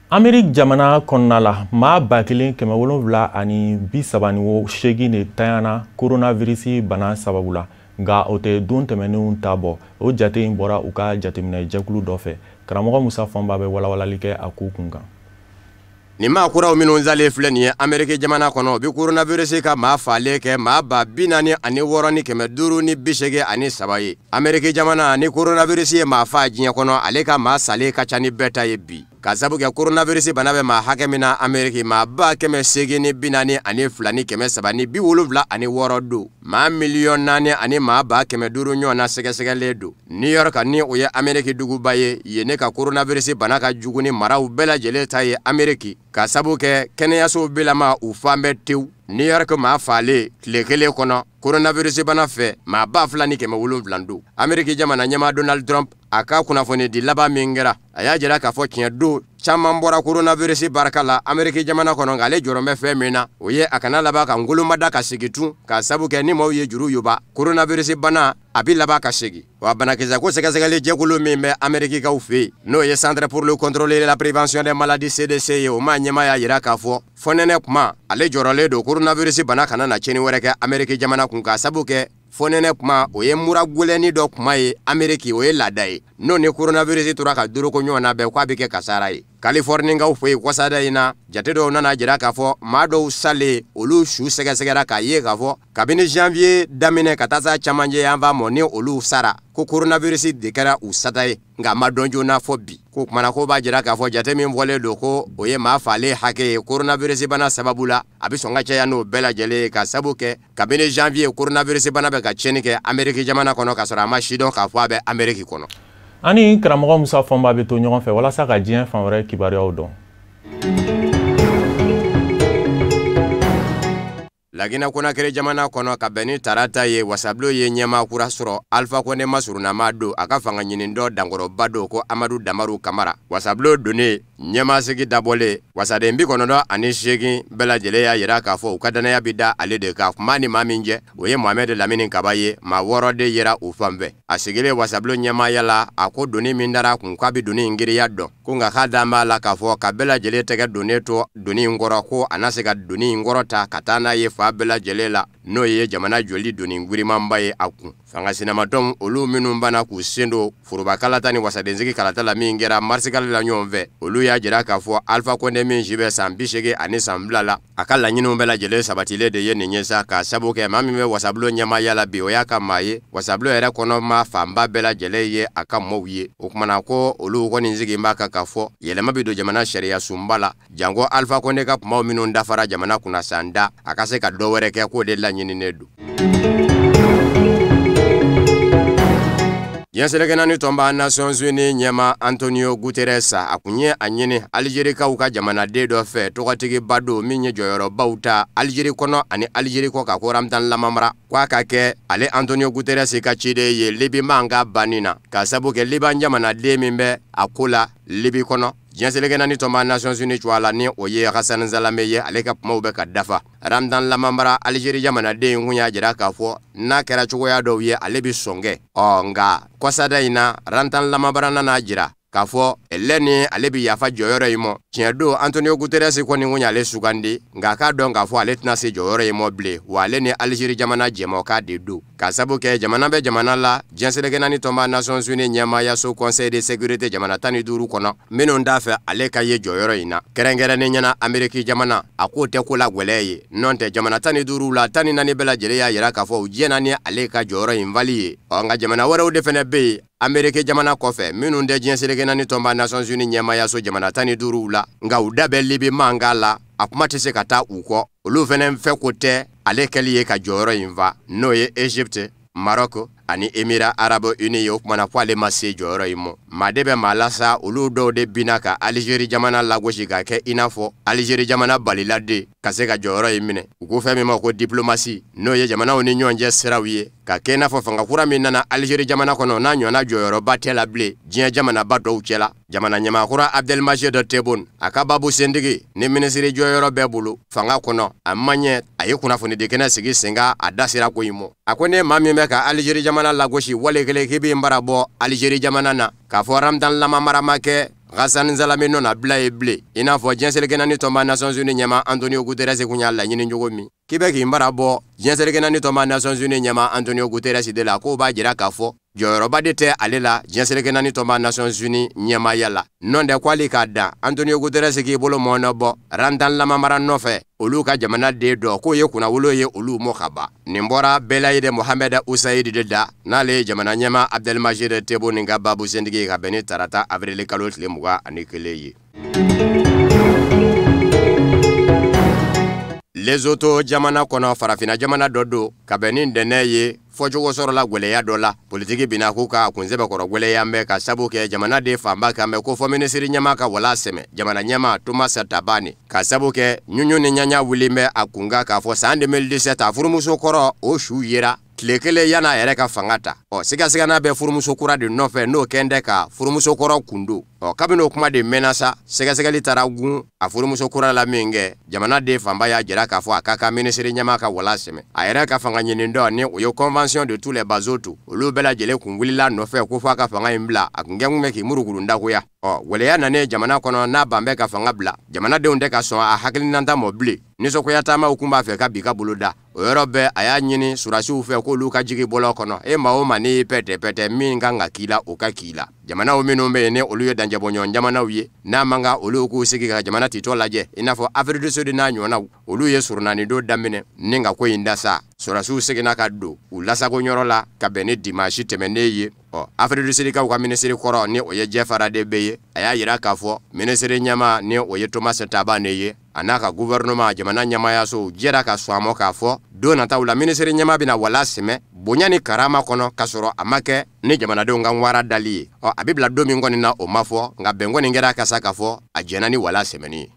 Amerique jamana kɔnɔna la, maa 1738 de tanyana coronavirus bana sababu la, nka o tɛ don tɛmɛnenw ta bɔ. O jate in bɔra u ka jateminɛ jɛkulu dɔ fɛ. Karamɔgɔ Musa Fɔnba bɛ walawalali kɛ a ko kun kan. Nin maa kuraw minnu zalen filɛ nin ye Ameriki jamana kɔnɔ, u bɛ coronavirus ka maa faalen kɛ maa 46,583 ye. Ameriki jamana ni coronavirus ye maa faa diɲɛ kɔnɔ, ale ka maa salen ka ca ni bɛɛ ta ye bi. Ka sabu kɛ coronavirus bana bɛ maa hakɛ min na Ameriki, maa 842,376 don. Maa 4,5 miliyɔn ani maa 500,000 ɲɔgɔn na sɛgɛsɛgɛlen don. New York, ni o ye Ameriki duguba ye, yen ne ka coronavirus bana ka jugu ni maraw bɛɛ lajɛlen ta ye Ameriki. Ka sabu kɛ kɛnɛyasow bilama u fan bɛɛ tewu. New York maa faalen tile kelen kɔnɔ coronavirus bana fɛ, maa 2,700 don. Ameriki jamana ɲɛmaa Donald Trump, a ka kunnafoni di laban min kɛra, a y'a jira k'a fɔ tiɲɛ don caman bɔra coronavirus barika la Ameriki jamana kɔnɔ, nka ale jɔrɔ bɛ fɛn min na, o ye a kana laban ka ngolomada ka segin tun, k'a sabu kɛ ni maaw ye juru yoba, coronavirus bana a bi laban ka segin. Wa banakisɛ ko sɛgɛsɛgɛli jɛkulu min bɛ Amerikikaw fɛ yen, n'o ye Centre pour le contrôle et la prévention des maladies CDC ye, o maa ɲɛmaa y'a jira k'a fɔ fɔnɛnɛ kuma ale jɔrɔlen don coronavirus bana kana na tiɲɛni wɛrɛ kɛ Ameriki jamana kun, k'a sabu kɛ fɔnɛnɛ kuma o ye mura gɛlɛnni dɔ kuma ye Ameriki, o ye laada ye, n'o ni coronavirus tora ka doroko ɲɔgɔn na bɛɛ, k'a bɛ kɛ kasara ye. Californikaw fɛ yen kɔsada in na, jate dɔw nana jira k'a fɔ maa dɔw salen, olu su sɛgɛsɛgɛra k'a ye k'a fɔ kabini janvier daminɛ ka taa se camancɛ yanfan ma, ni olu sara, ko coronavirus de kɛra u sata ye, nka a ma dɔn joona fɔ bi. Ko kumana ko b'a jira k'a fɔ jate min fɔlen don ko o ye maa faalen hakɛ ye coronavirus bana sababu la, a bɛ sɔn ka caya n'o bɛɛ lajɛlen ye, ka sabu kɛ kabini janvier coronavirus bana bɛ ka tiɲɛni kɛ Ameriki jamana kɔnɔ, k'a sɔrɔ a ma si dɔn k'a fɔ a bɛ Ameriki kɔnɔ. Ani karamɔgɔ Musa Fɔnba bɛ to ɲɔgɔn fɛ walasa ka diɲɛ fan wɛrɛ kibaruyaw dɔn. Laginɛ Konakiri jamana kɔnɔ, ka bɛn ni tarata ye, wasabulon ye ɲɛmaa kura sɔrɔ. Alpha Condé masurunama don, a ka fanga ɲini dɔ dankɔrɔba don ko Amadu Damaru Kamara. Wasabulon donnen ɲɛmaasigi dabɔlen, wasaden 98 bɛɛ lajɛlen y'a jira k'a fɔ u ka danaya bɛ da ale de kan. Kuma ni maa min jɛ, o ye Mohamed Lamini Kaba ye. Maa 6 de yera u fan fɛ. A sigilen wasabulon ɲɛmaaya la, a ko doni min dara a kun, k'a bɛ doni in giriya dɔn, ko nka k'a dan b'a la k'a fɔ ka bɛɛ lajɛlen tɛgɛ donnen to doni in kɔrɔ, ko a na se ka doni in kɔrɔ ta ka taa n'a ye fa bɛɛ lajɛlen la, n'o ye jamana joli doni girimanba ye a kun. Fanga sinamatɔnw, olu minnu banna k'u sen don foroba kalata ni wasadensigi kalata la min kɛra marisikalo la ɲɔgɔn fɛ, olu y'a jira k'a fɔ Alpha Condé min si bɛ san 82 la, a ka laɲiniw bɛɛ lajɛlen sabatilen de ye nin ye sa, k'a sabu kɛ maa min bɛ wasabulon ɲɛmaaya la bi, o y'a ka maa ye. Wasabulon yɛrɛ kɔnɔ maa fanba bɛɛ lajɛlen ye a ka maaw ye. O kumana ko olu kɔni sigi b'a kan k'a fɔ yɛlɛma bɛ don jamana sariya sunba la, janko Alpha Condé ka kumaw minnu dafara jamana kunna san da, a ka se ka dɔ wɛrɛ kɛ, k'o de laɲininen don. Diɲɛ seleke naani tɔnba Nations Unies ɲɛma Antonio Guterres, a kun ye a ɲini Algerikaw ka jamanaden dɔ fɛ, tɔgɔtigiba don min ye jɔyɔrɔbaw ta Algérie kɔnɔ ani Algérie kɔ kan, ko Ramtan Lamamra, k'a ka kɛ ale Antonio Guterres ka ciden ye Libi mankan banni na, ka sabu kɛ Liban jamanaden min bɛ a ko la Libi kɔnɔ. Diɲɛ seleke naani tɔnba Nations Unies cogoya la, ni o ye Hassan Zalame ye, ale ka kumaw bɛ ka dafa. Ramtan Lamamra, Algérie jamanaden in kun y'a jira k'a fɔ n'a kɛra cogoya dɔw ye, ale bɛ sɔn kɛ. Ɔ nka kɔsada in na, Ramtan Lamamra nana jira k'a fɔ lɛni ale bɛ yafa jɔyɔrɔ in ma. Tiɲɛ don, Antonio Guterres kɔni kun y'ale sugandi, nka k'a dɔn k'a fɔ ale tɛna se jɔyɔrɔ in ma bilen, wa ale ni Algérie jamana jɛmɔkan de don, k'a sabu kɛ jamana bɛ jamana la diɲɛ seleke naani tɔnba Nations Unies ɲɛmaayaso Conseil de sécurité jamana 15 kɔnɔ minnu t'a fɛ ale ka ye jɔyɔrɔ in na, kɛrɛnkɛrɛnnen ɲɛna Ameriki jamana. A k'o tɛ ko la gwɛlɛya ye, n'o tɛ jamana 15 la, 14 bɛɛ lajɛlen y'a jira k'a fɔ u jɛna ni ale ka jɔyɔrɔ in fali ye. Ɔ nka jamana wɛrɛw de fana bɛ yen Ameriki jamana kɔfɛ minnu tɛ diɲɛ seleke naani tɔnba Nations Unies ɲɛmaayaso jamana 15 la, nka u da bɛ Libi mankan la, a kuma tɛ se ka taa u kɔ. Olu fana fɛ ko tɛ ale kɛli ye ka jɔyɔrɔ in fa, n'o ye Egypte, Maroc, ani Émirats Arabes Unis ye. O kumana ko ale ma se jɔyɔrɔ in mɔ. Maa de bɛ maa la sa, olu dɔw de binna ka Algérie jamana lagosi k'a kɛ i n'a fɔ Algérie jamana balila de ka se ka jɔyɔrɔ in minɛ. U ko fɛn min ma ko diplomatie, n'o ye jamanaw ni ɲɔgɔn cɛ siraw ye, ka kɛ i n'a fɔ fanga kura min nana Algérie jamana kɔnɔ n'a ɲɔgɔnna jɔyɔrɔba tɛ la bilen diɲɛ jamanaba dɔw cɛla. Jamana ɲɛmaakura Abdelmajid Tebboune, a ka babu sentigi ni minisiri jɔyɔrɔ bɛɛ bolo fanga kɔnɔ, a ma ɲɛ a ye kunnafonidikɛnɛ sigi sen kan, a da sera ko in mɔ. A ko ne maa min bɛ ka Algérie jamana lagosi wale kelen k'i bɛ n bara bɔ Algérie jamana na k'a fɔ Ramdan Lamamara ma kɛ Ghassan Salame nɔ na bila ye bilen, i n'a fɔ diɲɛ seleke naani tɔnba Nations Unies ɲɛmaa Antonio Guterres kun y'a laɲini cogo min, k'i bɛ k'i bara bɔ diɲɛ seleke naani tɔnba Nations Unies ɲɛmaa Antonio Guterres de la, k'o b'a jira k'a fɔ jɔyɔrɔba de tɛ ale la diɲɛ seleke naani tɔnba Nations Unies ɲɛmaaya la. Nɔ tɛ k'ale k'a dan Antonio Guterres k'i bolo mɔɔnɔ bɔ Ramdan Lamamara nɔfɛ olu ka jamana den dɔ, k'o ye kunnawolo ye olu mɔ ka ban. Nin bɔra Belaïd Mohamed Oussaïd de da, n'ale ye jamana ɲɛmaa Abdelmajid Tebboune ka babu sentigi ka bɛn ni tarata avril kalo tile 21 ye. Lesotho jamana kɔnɔ, farafinna jamana dɔ don, ka bɛn ni ntɛnɛn ye fɔcogo sɔrɔla gwɛlɛya dɔ la. Politiki binna k'u ka kunsɛbɛkɔrɔ gwɛlɛya bɛ ka sabu kɛ jamana de fanba kan bɛ ko fɔ minisiri ɲɛmaa ka wala sɛmɛ jamana ɲɛmaa Thomas Thabane, ka sabu kɛ ɲuɲu ni ɲaɲa wuli bɛ a kun kan k'a fɔ san 2017 a furumuso kɔrɔ o su yera tile kelen yan'a yɛrɛ ka fanga ta. Ɔ sigasigana bɛ furumuso kura de nɔfɛ n'o kɛn tɛ ka furumuso kɔrɔ kun don. Ɔ kabini o kuma de mɛnna sa, sɛgɛsɛgɛli taara gun a furumuso kura la min kɛ, jamana den fanba y'a jira k'a fɔ a ka kan minisiri ɲɛmaa ka wala sɛmɛ. A yɛrɛ ka fanga ɲini dɔ ni o ye convention de tous les Basotho, olu bɛɛ lajɛlen kun wulila nɔfɛ ko f'a ka fanga in bila, a kun kɛ kun bɛ k'i murukurun dagoya. Ɔ waleya nanen jamana kɔnɔ n'a ban bɛ ka fanga bila, jamanadenw tɛ ka sɔn a hakilinata mɔ bilen. Nisɔngoya taamaw kun b'a fɛ ka bi ka bolo da. O yɔrɔ bɛɛ a y'a ɲini surasiw fɛ k'olu ka jigi bɔlɔ kɔnɔ. E maa o maa n'i y'i pɛtɛ pɛtɛ min kan ka k'i la, o ka k'i la. Jamanaw minnu bɛ yen ni olu ye danjɛbɔɲɔgɔn jamanaw ye, n'a man kan olu k'u sigi ka jamana titɔ lajɛ, i n'a fɔ Afrique du Sud n'a ɲɔgɔnnaw, olu ye surunani don daminɛ ni ka ko in da sa. Sɔrɔdasiw seginna ka don u lasagoyɔrɔ la ka bɛn ni dimanche tɛmɛnen ye. Ɔ Afrique du Sud kaw ka minisiri kɔrɔ ni o ye Jeff Radebe ye, a y'a jira k'a fɔ minisiri ɲɛmaa ni o ye Thomas Thabane ye, a n'a ka gouvernement jamana ɲɛmaayaso jɛra ka sɔn a ma k'a fɔ don nataw la minisiri ɲɛmaa bɛna wala sɛmɛ bonya ni karama kɔnɔ k'a sɔrɔ a ma kɛ ni jamanadenw ka wara dali ye. Ɔ a bɛ bila don min kɔni na o ma fɔ, nka bɛn kɔni kɛra ka sa k'a fɔ a jɛnna ni wala sɛmɛni ye.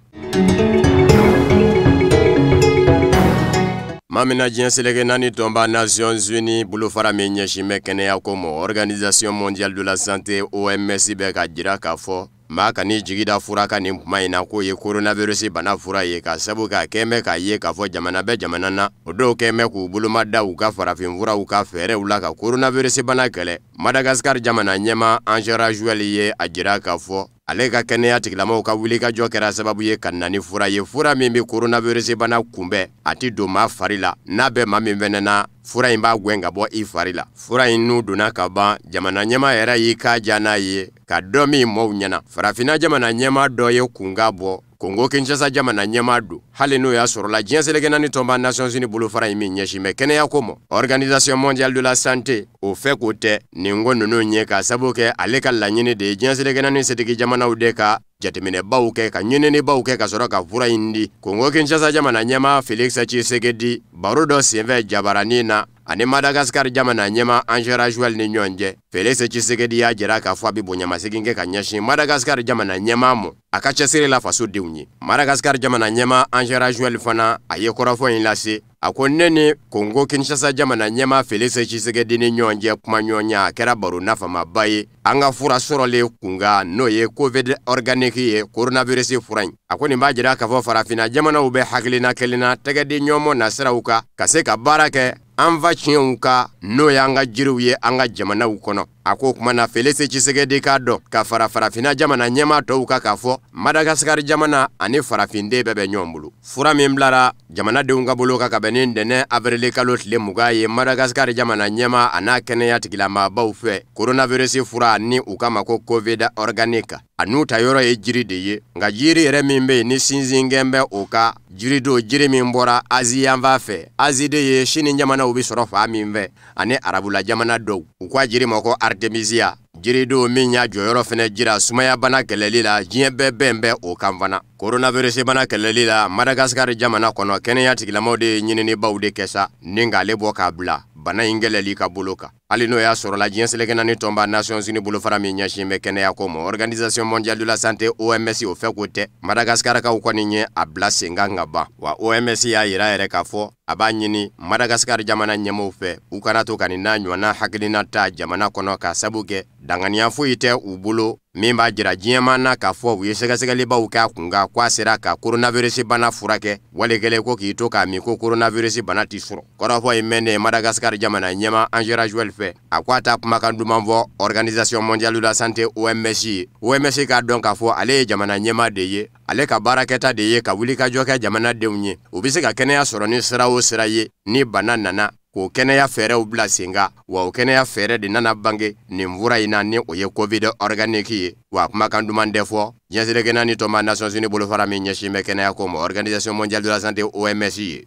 Maa min na diɲɛ seleke naani tɔnba Nations Unies bolofara min ɲɛsin bɛ kɛnɛya ko ma, Organisation mondiale de la santé OMS bɛ ka jira k'a fɔ maa kan'i jigi da fura kan nin kuma in na k'o ye coronavirus bana fura ye, ka sabu k'a kɛn bɛ k'a ye k'a fɔ jamana bɛ jamana na, o dɔw kɛn bɛ k'u boloma da u ka farafinfuraw ka fɛɛrɛw la ka coronavirus bana kɛlɛ. Madagascar jamana ɲɛmaa Andry Rajoelina ye a jira k'a fɔ ale ka kɛnɛya tigilamɔgɔw ka wulikajɔ kɛra sababu ye ka na ni fura ye, fura min bɛ coronavirus bana kunbɛn, a tɛ don maa fari la, n'a bɛ maa min fɛnɛ na fura in b'a gɛn ka bɔ i fari la. Fura in n'u donna ka ban, jamana ɲɛmaa yɛrɛ y'i ka ja n'a ye ka dɔ min mɔɔw ɲɛna. Farafinna jamana ɲɛmaa dɔ ye kunkan bɔ, Congo Kinshasa jamana ɲɛmaa don, hali n'o y'a sɔrɔla diɲɛ seleke naani tɔnba Nations Unies bolofara in min ɲɛsin bɛ kɛnɛya ko ma, Organisation mondiale de la santé, o fɛ k'o tɛ nin ko ninnu ye, ka sabu kɛ ale ka laɲini de ye diɲɛ seleke naani setigi jamanaw de ka jateminɛbaw kɛ ka ɲininibaw kɛ ka sɔrɔ ka fura in di. Congo Kinshasa jamana ɲɛmaa Félix Tshisekedi baro dɔ senfɛ jabaranin na ani Madagascar jamana ɲɛmaa Andry Rajoelina ni ɲɔgɔn cɛ, Félix Tshisekedi y'a jira k'a fɔ a bɛ bonyamasegin kɛ ka ɲɛsin Madagascar jamana ɲɛmaa ma a ka cɛsiri la fasodenw ye. Madagascar jamana ɲɛmaa Andry Rajoelina fana a ye kɔrɔfɔ in lase, a ko ne ni Congo Kinshasa jamana ɲɛmaa Félix Tshisekedi ni ɲɔgɔn cɛ kumaɲɔgɔnya a kɛra baro nafamaba ye an ka fura sɔrɔlen kunkan, n'o ye Covid organique ye, coronavirus fura in. A ko nin b'a jira k'a fɔ farafinna jamanaw bɛ hakilina kelen na tɛgɛ di ɲɔgɔn ma nasiraw kan ka se ka baara kɛ an fa tiɲɛw ka, n'o y'an ka jiriw ye an ka jamanaw kɔnɔ. A ko kuma na Félix Tshisekedi k'a dɔn ka fara farafinna jamana ɲɛmaa tɔw kan k'a fɔ Madagascar jamana ani farafinden bɛɛ bɛ ɲɔgɔn bolo. Fura min bilara jamanadenw ka bolo kan ka bɛn ni ntɛnɛn avril kalo tile 20 ye Madagascar jamana ɲɛmaa a n'a kɛnɛya tigilamaabaw fɛ, coronavirus fura ni u k'a ma ko Covid organique, a n'u ta yɔrɔ ye jiri de ye, nka jiri yɛrɛ min bɛ yen ni sinsinkɛn bɛ o ka jiri don, jiri min bɔra Asie yanfan fɛ, Asie de ye Sini jamanaw bɛ sɔrɔ fan min fɛ ani arabula jamana dɔw, u k'a jiri ma ko Artemisia. Jiridenw min y'a jɔyɔrɔ fɛnɛ jira sumayabana kɛlɛli la, diɲɛ bɛɛ bɛn bɛ o kan fana. Coronavirus bana kɛlɛli la Madagascar jamana kɔnɔ, kɛnɛya tigilamɔgɔw de ye ɲininibaw de kɛ sa ni k'ale bɔ k'a bila bana in kɛlɛli ka bolo kan. Hali n'o y'a sɔrɔla diɲɛ seleke naani tɔnba Nations Unies bolofara min ɲɛsin bɛ kɛnɛya ko ma, Organisation mondiale de la santé OMS, o fɛ ko tɛ. Madagascarkaw kɔni ye a bila sen kan ka ban. Wa OMS y'a yira yɛrɛ k'a fɔ a b'a ɲini Madagascar jamana ɲɛmaaw fɛ, u kana to ka nin n'a ɲɔgɔnna hakilina ta jamana kɔnɔ, ka sabu kɛ danganiya foyi tɛ u bolo min b'a jira diɲɛmaa na k'a fɔ u ye sɛgɛsɛgɛlibaw kɛ a kun kan k'a sera ka coronavirus bana furakɛ, wali kɛlen ko k'i to k'a min ko coronavirus bana t'i sɔrɔ. Kɔrɔfɔ in mɛnnen Madagascar jamana ɲɛmaa Andry Rajoelina fɛ, a ko a ta kumakan duman fɔ Organisation mondiale de la santé OMS ye. OMS k'a dɔn k'a fɔ ale ye jamana ɲɛmaa de ye, ale ka baarakɛta de ye ka wulikajɔ kɛ jamanadenw ye, u bɛ se ka kɛnɛya sɔrɔ ni sira o sira ye ni bana nana, k'o kɛnɛya fɛɛrɛw bila sen kan. Wa o kɛnɛya fɛɛrɛ de nana bange nin fura in na, ni o ye Covid organique ye. Wa kumakan duman tɛ fɔ diɲɛ seleke naani tɔnba Nations Unies bolofara min ɲɛsin bɛ kɛnɛya ko ma, Organisation mondiale de la santé OMS ye.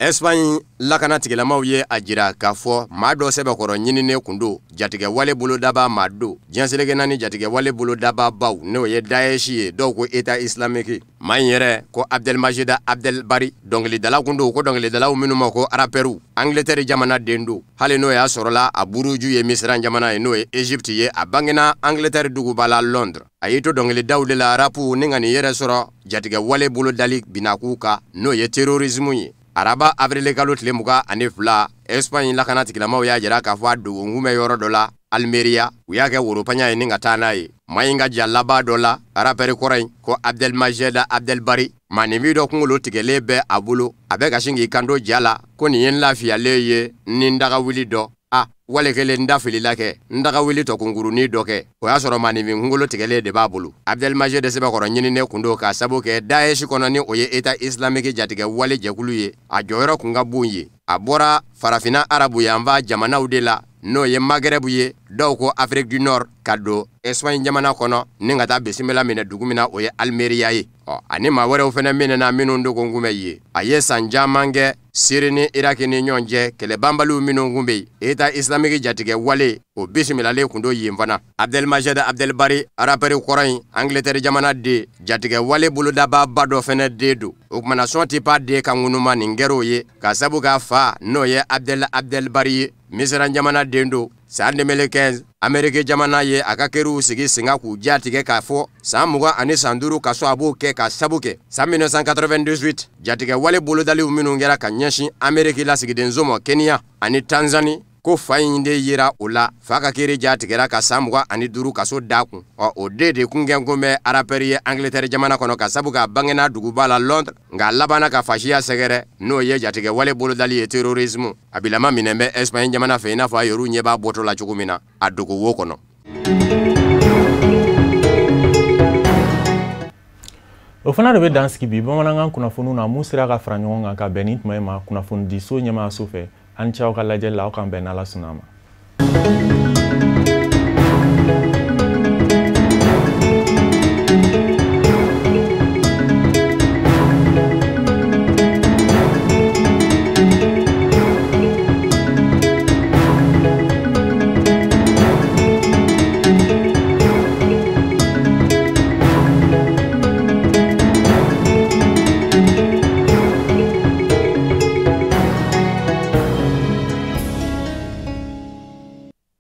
Espagne lakana tigilamaw ye a jira k'a fɔ maa dɔ sɛbɛkɔrɔ ɲininen kun don jatigɛwale bolodaba maa don diɲɛ seleke naani jatigɛwale bolodaba baw, n'o ye Daesh ye, dɔw ko État islamique. Maa in yɛrɛ ko Abdelmajid Abdelbari, dɔnkilidala kun don, ko dɔnkilidalaw minnu ma ko rapɛriw, Angleterre jamana den don. Hali n'o y'a sɔrɔla a buruju ye Misiran jamana ye, n'o ye Égypte ye, a bangena Angleterre duguba la Londres. A y'i to dɔnkilidaw de la rapu ni ka nin yɛrɛ sɔrɔ jatigɛwale bolodali binakun kan, n'o ye terrorisme ye. Araba avril kalo tile 22, Espagne lakana tigilamaw y'a jira k'a fɔ a dogonkun bɛ yɔrɔ dɔ la Almeria, u y'a kɛ woropaɲa ye ni ka taa n'a ye. Maa in ka ja laban dɔ la, rapɛri kɔrɔ in ko Abdelmajid Abdelbari, maaninfin dɔ kunkolo tigɛlen bɛ a bolo, a bɛ ka sin k'i kanto ja la ko nin ye n lafiyalen ye ni n dagawuli dɔ. A wale kelen n da filila kɛ n dagawuli tɔ kunkurunin dɔ kɛ, o y'a sɔrɔ maaninfin kunkolo tigɛlen de b'a bolo. Abdelmajid sɛbɛkɔrɔ ɲininen kun don k'a sabu kɛ Daesh kɔnɔ, ni o ye État islamique jatigɛ wale jɛkulu ye, a jɔyɔrɔ kun ka bon ye. A bɔra farafinna arabu yanfan jamanaw de la, n'o ye Maghreb ye, dɔw ko Afrique du Nord, ka don Espagne jamana kɔnɔ ni ka taa bisimila minɛ dugu min na, o ye Almeria ye. Ɔ ani maa wɛrɛw fɛnɛ minɛna minnu dogo kun bɛ yen. A ye san caman kɛ Syrie ni Irak ni ɲɔgɔn cɛ kɛlɛ banbaliw minnu kun bɛ yen, État islamique jatigɛ wale o bisimilalen kun don yen fana. Abdelmajid Abdelbari, rapɛri kɔrɔ in, Angleterre jamana den, jatigɛ wale bolodababa dɔ fɛnɛ den don. O kumana sɔn tɛ pa den ka ŋunuma nin kɛr'o ye ka sabu k'a fa n'o ye Abdel Abdelbari ye, Misiran jamana den don. San 2015, Ameriki jamana ye a ka keriw sigi sen kan k'u jatigɛ k'a fɔ san 25 kaso a b'o kɛ ka sabu kɛ san 1998 jatigɛ wale bolodaliw minnu kɛra ka ɲɛsin Ameriki lasigidenso ma Kenya ani Tanzanie, ko fa in de yera o la, fa ka kiri jatigɛra ka san 25 kaso d'a kun. Ɔ o den de kun kɛ ko bɛ rapɛri ye Angleterre jamana kɔnɔ ka sabu k'a bangena duguba la Londres, nka a labanna ka fasiya sɛgɛrɛ, n'o ye jatigɛ wale bolodali ye terrorisme. A bilama minɛ bɛ Espagne jamana fɛ, i n'a fɔ a yɛrɛw ɲɛ b'a bɔtɔ la cogo min na a dogo wo kɔnɔ. O fana de bɛ dan sigi bi bamanankan kunnafoniw na mun sera ka fara ɲɔgɔn kan ka bɛn ni tuma in ma kunnafonidiso ɲɛmaayaso fɛ. An ni ce aw ka lajɛli la, aw k'an bɛn n'Ala sɔnna a ma.